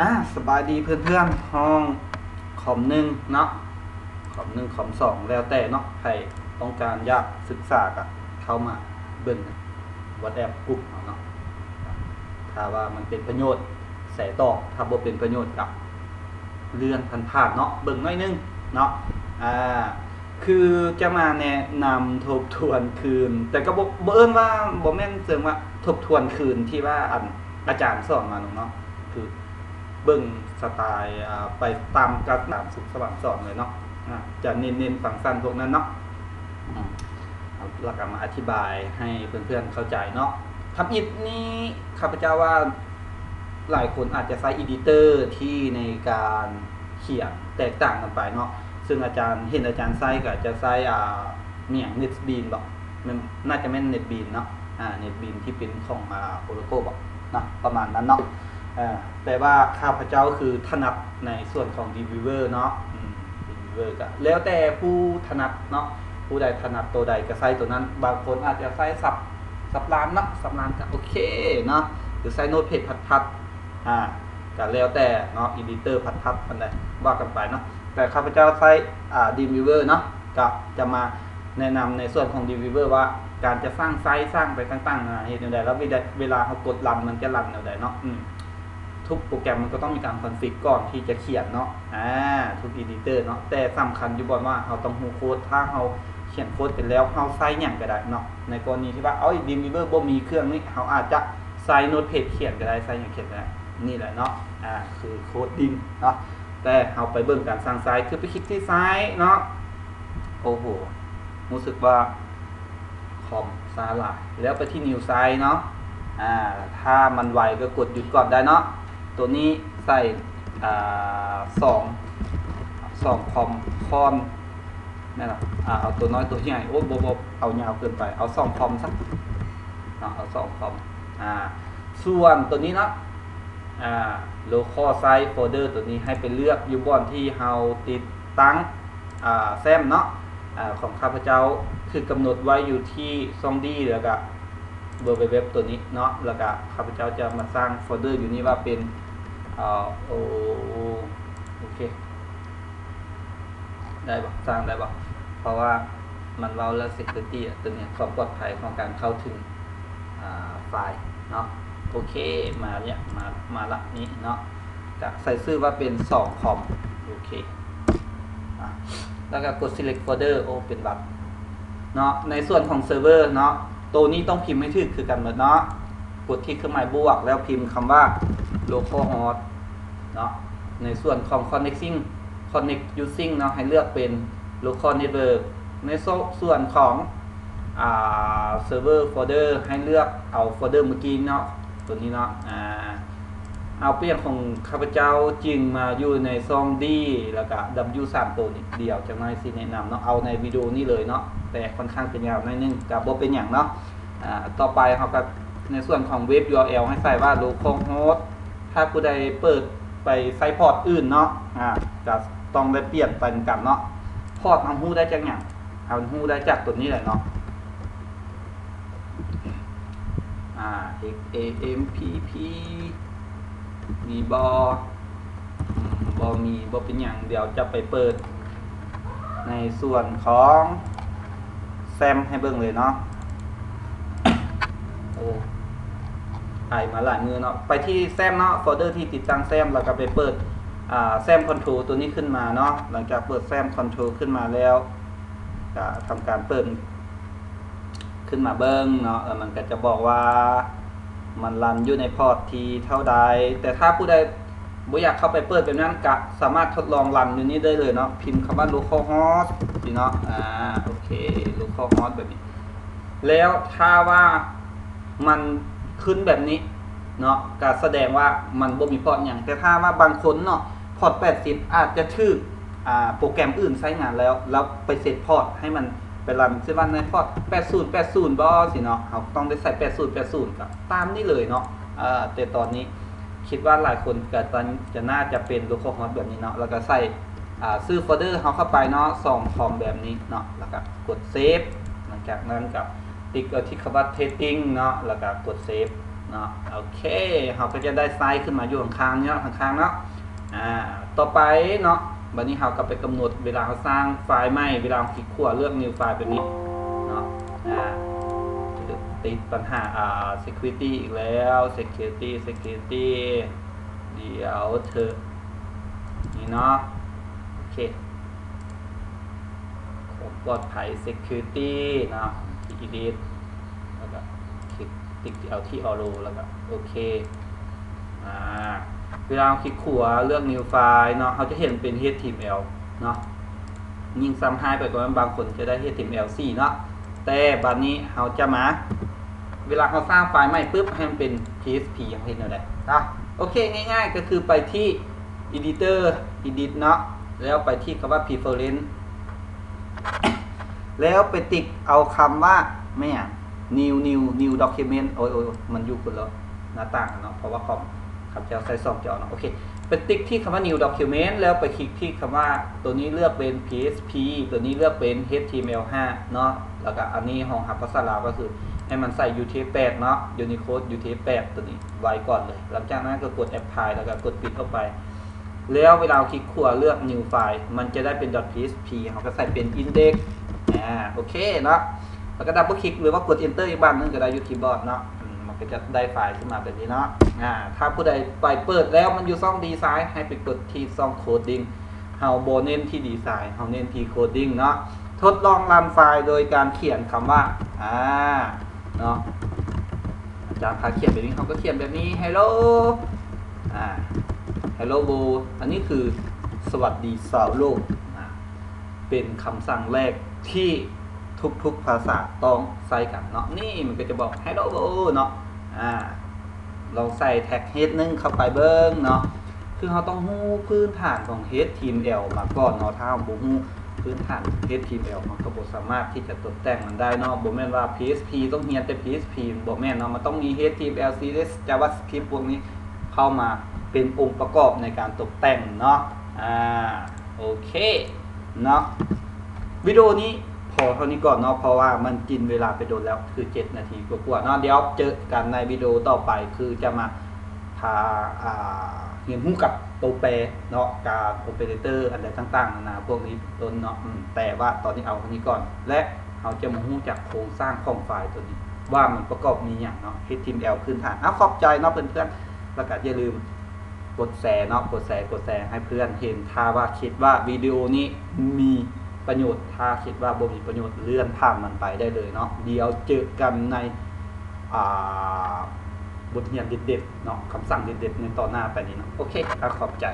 ອ່າ ສະບາຍດີເພື່ອນໆ ຫ້ອງຄອມໜຶ່ງເນາະ ຄອມໜຶ່ງ ຄອມສອງ ແລ້ວແຕ່ເນາະ ໃຜຕ້ອງການຢາກສຶກສາກະເຂົ້າມາເບິ່ງ WhatsApp ກຸ່ມເຮົາເນາະ. ຖ້າວ່າມັນເປັນປະໂຫຍດແຊຕໍ່ ຖ້າບໍ່ເປັນປະໂຫຍດກະເລື່ອນຜ່ານໆເນາະ ເບິ່ງໜ້ອຍໜຶ່ງເນາະ. ອ່າ ຄືຈະມາແນະນຳທົບທວນຄືນ ແຕ່ກໍບໍ່ ບໍ່ເອີ້ນວ່າ ບໍ່ແມ່ນເຊີງວ່າທົບທວນຄືນທີ່ວ່າ ອັນ ອາຈານສອນມາເນາະ ຄືເບິ່ງສະໄຕລ໌ ອ່າ ໄປຕາມກັບຕາມສຸກສະຫວ່າງສອນເລີຍເນາະ. ອ່າ ຈະເນັ້ນໆຟັງຊັນພວກນັ້ນເນາະ ອືມ ແລ້ວກໍມາອະທິບາຍໃຫ້ເພື່ອນໆເຂົ້າໃຈເນາະ. ທຳອິດນີ້ຂ້າພະເຈົ້າວ່າຫຼາຍຄົນອາດຈະໃຊ້ Editor ທີ່ໃນການຂຽນແຕກຕ່າງກັນໄປເນາະ ເຊິ່ງອາຈານ ເຫັນອາຈານໃຊ້ກໍຈະໃຊ້ ອ່າ ອີ່ຫຍັງ NetBeans ບໍ? ແມ່ນ ໜ້າຈະແມ່ນ NetBeans ເນາະ ອ່າ NetBeans ທີ່ເປັນຂອງ ອ່າ Oracle ບໍ? ນະ ປະມານນັ້ນເນາະ. ເອີ ແຕ່ວ່າຂ້າພະເຈົ້າຄືຖະໜັດໃນສ່ວນຂອງ Dreamweaver ເນາະ ອືມ Dreamweaver ກໍແລ້ວແຕ່ຜູ້ຖະໜັດເນາະ ຜູ້ໃດຖະໜັດໂຕໃດກໍໃຊ້ໂຕນັ້ນ. ບາງຄົນອາດຈະໃຊ້ສັບ ສັບລານເນາະ ສັບລານກໍໂອເຄເນາະ ຫຼືໃຊ້ Notepad ພັດໆ ອ່າ ກໍແລ້ວແຕ່ເນາະ Editor ພັດໆ ອັນໃດວ່າກັນໄປເນາະ. ແຕ່ຂ້າພະເຈົ້າໃຊ້ ອ່າ Dreamweaver ເນາະ ກໍຈະມາແນະນຳໃນສ່ວນຂອງ Dreamweaver ວ່າການຈະສ້າງໄຊລ໌ ສ້າງໄປຕ່າງໆນານາເຮັດແນວໃດ ແລ້ວເວລາ ເວລາເຮົາກົດ run ມັນຈະ run ແນວໃດເນາະ. ອືມ ທຸກໂປຣແກຣມມັນກໍຕ້ອງມີການ config ກ່ອນທີ່ຈະຂຽນເນາະ ອ່າ ທຸກ Editor ເນາະ ແຕ່ສຳຄັນຢູ່ບ່ອນວ່າເຮົາຕ້ອງຮູ້ໂຄດ. ຖ້າເຮົາຂຽນໂຄດເປັນແລ້ວ ເຮົາໃຊ້ຫຍັງກໍໄດ້ເນາະ. ໃນກໍລະນີທີ່ວ່າ ເອົາ Dreamweaver ບໍ່ມີເຄື່ອງນີ້ ເຮົາອາດຈະໃຊ້ Notepad ຂຽນກໍໄດ້ ໃຊ້ຫຍັງຂຽນກໍໄດ້ ນີ້ແຫຼະເນາະ ອ່າ ຄື coding ເນາະ. ແຕ່ເຮົາໄປເບິ່ງການສ້າງໄຊລ໌ ຄືໄປຄລິກທີ່ໄຊລ໌ເນາະ. ໂອ້ໂຫ ຮູ້ສຶກວ່າຄອມຊ້າຫຼາຍ ແລ້ວໄປທີ່ New Size ເນາະ. ອ່າ ຖ້າມັນໄວກໍກົດຢຸດກ່ອນໄດ້ເນາະ. ໂຕນີ້ໃສ່ ອ່າ ສອງ ສອງຄອມຄອນ ແມ່ນລະ ອ່າ ເອົາໂຕນ້ອຍໂຕໃຫຍ່ ໂອ້ ບໍ່ ບໍ່ເອົາຍາວເກີນໄປ ເອົາສອງຄອມຊະເນາະ ເອົາສອງຄອມ. ອ່າ ສ່ວນໂຕນີ້ເນາະ ອ່າ Local Size Folder ໂຕນີ້ໃຫ້ໄປເລືອກຢູ່ບ່ອນທີ່ເຮົາຕິດຕັ້ງ ອ່າ ແຟ້ມເນາະ ອ່າ ຂອງຂ້າພະເຈົ້າຖືກກຳນົດໄວ້ຢູ່ທີ່ຊ່ອງ D ແລ້ວກະ www ໂຕນີ້ເນາະ ແລ້ວກະຂ້າພະເຈົ້າຈະມາສ້າງໂຟນເດີຢູ່ນີ້ວ່າເປັນ ເອີ ໂອ ໂອເຄ ໄດ້ບໍ່? ສ້າງໄດ້ບໍ່? ເພາະວ່າມັນເວົ້າເລື່ອງ security ອະ ໂຕນີ້ ຄວາມປອດໄພຂອງການເຂົ້າເຖິງ ອ່າ ໄຟລ໌ເນາະ. ໂອເຄ ມາລະ ມາ ມາລະນີ້ເນາະ ກະໃສ່ຊື່ວ່າເປັນສອງຄອມ ໂອເຄ ອາ ແລ້ວກະກົດ select folder ໂອ ເປັນບັດເນາະ. ໃນສ່ວນຂອງເຊີເວີເນາະ ໂຕນີ້ຕ້ອງພິມໃຫ້ຖືກຄືກັນໝົດເນາະ. ກົດທີ່ເຄື່ອງໝາຍບວກ ແລ້ວພິມຄຳວ່າ localhost ເນາະ. ໃນສ່ວນຂອງ connecting connect using ເນາະ ໃຫ້ເລືອກເປັນ local network. ໃນສ່ວນຂອງ ອ່າ server folder ໃຫ້ເລືອກເອົາໂຟນເດີມື້ກີ້ເນາະ ໂຕນີ້ເນາະ ອາ ເອົາ ເປັນຫຍັງຂອງຂ້າພະເຈົ້າຈຶ່ງມາຢູ່ໃນຊ່ອງ D ແລ້ວກະ W ສາມໂຕນີ້ ດຽວຈັກໜ້ອຍຊິແນະນຳເນາະ ເອົາໃນວິດີໂອນີ້ເລີຍເນາະ ແຕ່ຄ່ອນຂ້າງຈະຍາວໜ້ອຍໜຶ່ງ ກະບໍ່ເປັນຫຍັງເນາະ. ອາ ຕໍ່ໄປເຮົາກະໃນສ່ວນຂອງ web URL ໃຫ້ໃສ່ວ່າ localhost ຖ້າຜູ້ໃດເປີດໄປໃຊ້ພອດອື່ນເນາະ ອາ ກະຕ້ອງໄດ້ປ່ຽນໄປເໝືອນກັນເນາະ. ພອດເຮົາຮູ້ໄດ້ຈາກຫຍັງ? ເຮົາຮູ້ໄດ້ຈາກໂຕນີ້ແຫຼະເນາະ ອາ XAMPP ມີບໍ່? ອືມ ບໍ່ມີ ບໍ່ເປັນຫຍັງ ດຽວຈະໄປເປີດໃນສ່ວນຂອງ SAM ໃຫ້ເບິ່ງເລີຍເນາະ. ໂອ້ ໄອມາຫຼາຍມື້ເນາະ. ໄປທີ່ SAM ເນາະ ໂຟນເດີທີ່ຕິດຕັ້ງ SAM ແລ້ວກໍໄປເປີດ ອາ SAM Control ໂຕນີ້ຂຶ້ນມາເນາະ. ຫຼັງຈາກເປີດ SAM Control ຂຶ້ນມາແລ້ວ ກະທຳການເປີດຂຶ້ນມາເບິ່ງເນາະ ແລ້ວມັນກະຈະບອກວ່າມັນຣັນຢູ່ໃນພອດທີ່ເທົ່າໃດ. ແຕ່ຖ້າຜູ້ໃດບໍ່ຢາກເຂົ້າໄປເປີດແບບນັ້ນ ກະສາມາດທົດລອງຣັນຢູ່ນີ້ໄດ້ເລີຍເນາະ ພິມຄຳວ່າ localhost ນີ້ເນາະ ອາ ໂອເຄ localhost ແບບນີ້. ແລ້ວຖ້າວ່າມັນຂຶ້ນແບບນີ້ເນາະ ກະສະແດງວ່າມັນບໍ່ມີພອດຫຍັງ. ແຕ່ຖ້າວ່າບາງຄົນເນາະ ພອດແປດສິບອາດຈະຖືກ ອາ ໂປຣແກຣມອື່ນໃຊ້ງານແລ້ວ ແລ້ວໄປເຊັດພອດໃຫ້ມັນໄປຣັນ ເຊັ່ນວ່າໃນພອດແປດສູນແປດສູນບໍ ຊີ້ເນາະ ເຮົາຕ້ອງໄດ້ໃສ່ແປດສູນແປດສູນ ກໍຕາມນີ້ເລີຍເນາະ. ເອີ ແຕ່ຕອນນີ້ຄິດວ່າຫຼາຍຄົນກໍຈະ ຈະໜ້າຈະເປັນ localhost ແບບນີ້ເນາະ ແລ້ວກໍໃສ່ ອາ ຊື່ໂຟນເດີເຮົາເຂົ້າໄປເນາະ ສອງຄອມແບບນີ້ເນາະ ແລ້ວກໍກົດ save. ຫຼັງຈາກນັ້ນກໍຕິກເອົາທີ່ຄຳວ່າ testing ເນາະ ແລ້ວກໍກົດ save. ເນາະ. ໂອເຄ ເຮົາກໍຈະໄດ້ໄຊຂຶ້ນມາຢູ່ຂ້າງໆນີ້ເນາະ ຂ້າງໆເນາະ. ອາ ຕໍ່ໄປເນາະ ບັດນີ້ເຮົາກໍໄປກຳນົດເວລາເຮົາສ້າງໄຟລ໌ໃໝ່ ເວລາເຮົາຄລິກຂວາເລືອກ New File ແບບນີ້ເນາະ. ອາ ຕິດບັນຫາ ອາ Security ອີກແລ້ວ Security Security ດຽວເທີ ນີ້ເນາະ. ໂອເຄ ຄວາມປອດໄພ Security ເນາະ Edit ແລ້ວກໍຄລິກ ຕິກທີ່ Alt ທີ່ Allow ແລ້ວກໍໂອເຄ. ອາ ເວລາເຮົາຄລິກຂວາເລືອກ New File ເນາະ ເຮົາຈະເຫັນເປັນ HTML ເນາະ. ຍິ່ງຊ້ຳຮ້າຍໄປກວ່ານັ້ນ ບາງຄົນຈະໄດ້ HTML ສີ່ເນາະ. ແຕ່ບັດນີ້ເຮົາຈະມາ ເວລາເຮົາສ້າງໄຟລ໌ໃໝ່ປຶບ ໃຫ້ມັນເປັນ PHP ເຮົາເຮັດແນວໃດ? ເນາະ ໂອເຄ ງ່າຍໆ ກໍຄືໄປທີ່ Editor Edit ເນາະ ແລ້ວໄປທີ່ຄຳວ່າ Preference ແລ້ວໄປຕິກເອົາຄຳວ່າ ແມ່ນຫຍັງ New New New Document ໂອ້ຍ ໂອ້ຍ ມັນຢູ່ຄົນລະໜ້າຕ່າງກັນເນາະ ເພາະວ່າຄອມຂ້າພະເຈົ້າໃຊ້ສອງຈໍເນາະ. ໂອເຄ ໄປຕິກທີ່ຄຳວ່າ New Document ແລ້ວໄປຄລິກທີ່ຄຳວ່າ ໂຕນີ້ເລືອກເປັນ PHP ໂຕນີ້ເລືອກເປັນ HTML ຫ້າເນາະ ແລ້ວກໍອັນນີ້ຮອງຮັບພາສາລາວ ກໍຄືໃຫ້ມັນໃສ່ UTF ແປດເນາະ Unicode UTF ແປດ ໂຕນີ້ໄວ້ກ່ອນເລີຍ. ຫຼັງຈາກນັ້ນກໍກົດ Apply ແລ້ວກໍກົດປິດອອກໄປ. ແລ້ວເວລາເຮົາຄລິກຂວາເລືອກ New File ມັນຈະໄດ້ເປັນ .php ເຮົາກໍໃສ່ເປັນ Index ອາ ໂອເຄເນາະ ແລ້ວກໍ Double Click ຫຼືວ່າກົດ Enter ອີກບາດໜຶ່ງກໍໄດ້ຢູ່ຄີບອດເນາະ. ອືມ ມັນກໍຈະໄດ້ໄຟລ໌ຂຶ້ນມາແບບນີ້ເນາະ. ອາ ຖ້າຜູ້ໃດໄປເປີດແລ້ວມັນຢູ່ຊ່ອງ Design ໃຫ້ໄປກົດທີ່ຊ່ອງ Coding ເຮົາບໍ່ເນັ້ນທີ່ Design ເຮົາເນັ້ນທີ່ Coding ເນາະ. ທົດລອງຣັນໄຟລ໌ໂດຍການຂຽນຄຳວ່າ ອາ ເນາະ ອາຈານພາຂຽນແບບນີ້ ເຮົາກໍຂຽນແບບນີ້ Hello ອາ Hello World ອັນນີ້ຄືສະຫວັດດີຊາວໂລກ ອາ ເປັນຄຳສັ່ງແລກທີ່ທຸກໆພາສາຕ້ອງໃຊ້ກັນເນາະ. ນີ້ມັນກໍຈະບອກ Hello World ເນາະ. ອາ ລອງໃສ່ແທັກເຮດໜຶ່ງເຂົ້າໄປເບິ່ງເນາະ. ຄືເຮົາຕ້ອງຮູ້ພື້ນຖານຂອງ HTML ມາກ່ອນເນາະ. ຖ້າເຮົາບໍ່ຮູ້ພື້ນຖານ HTML ມັນກໍບໍ່ສາມາດທີ່ຈະຕົກແຕ່ງມັນໄດ້ເນາະ. ບໍ່ແມ່ນວ່າ PHP ຕ້ອງຮຽນແຕ່ PHP ບໍ່ແມ່ນເນາະ. ມັນຕ້ອງມີ HTML CSS JavaScript ພວກນີ້ເຂົ້າມາເປັນອົງປະກອບໃນການຕົກແຕ່ງເນາະ. ອາ ໂອເຄເນາະ ວິດີໂອນີ້ພໍເທົ່ານີ້ກ່ອນເນາະ ເພາະວ່າມັນກິນເວລາໄປດົນແລ້ວ ຄືເຈັດນາທີກວ່າໆເນາະ. ດຽວເຈີກັນໃນວິດີໂອຕໍ່ໄປ ຄືຈະມາ ພາ ອາ ຮຽນຮູ້ກັບໂຕແປເນາະ ການ operator ອັນໃດຕ່າງໆນານາພວກນີ້ເປັນຕົ້ນເນາະ. ອືມ ແຕ່ວ່າຕອນນີ້ເອົາເທົ່ານີ້ກ່ອນ ແລະ ເຮົາຈະມາຮູ້ຈັກໂຄງສ້າງຂອງໄຟລ໌ໂຕນີ້ ວ່າມັນປະກອບມີຫຍັງເນາະ HTML ພື້ນຖານ. ເອົາ ຂອບໃຈເນາະເພື່ອນໆ ແລ້ວກໍຢ່າລືມກົດແຊເນາະ ກົດແຊ ກົດແຊໃຫ້ເພື່ອນເຫັນ ຖ້າວ່າຄິດວ່າວິດີໂອນີ້ມີປະໂຫຍດ. ຖ້າຄິດວ່າບໍ່ມີປະໂຫຍດ ເລື່ອນຜ່ານມັນໄປໄດ້ເລີຍເນາະ. ດຽວເຈີກັນໃນ ອາ ບົດຮຽນເດັດໆເນາະ ຄຳສັ່ງເດັດໆໃນຕໍ່ໜ້າໄປນີ້ເນາະ. ໂອເຄ ອາ ຂອບໃຈ.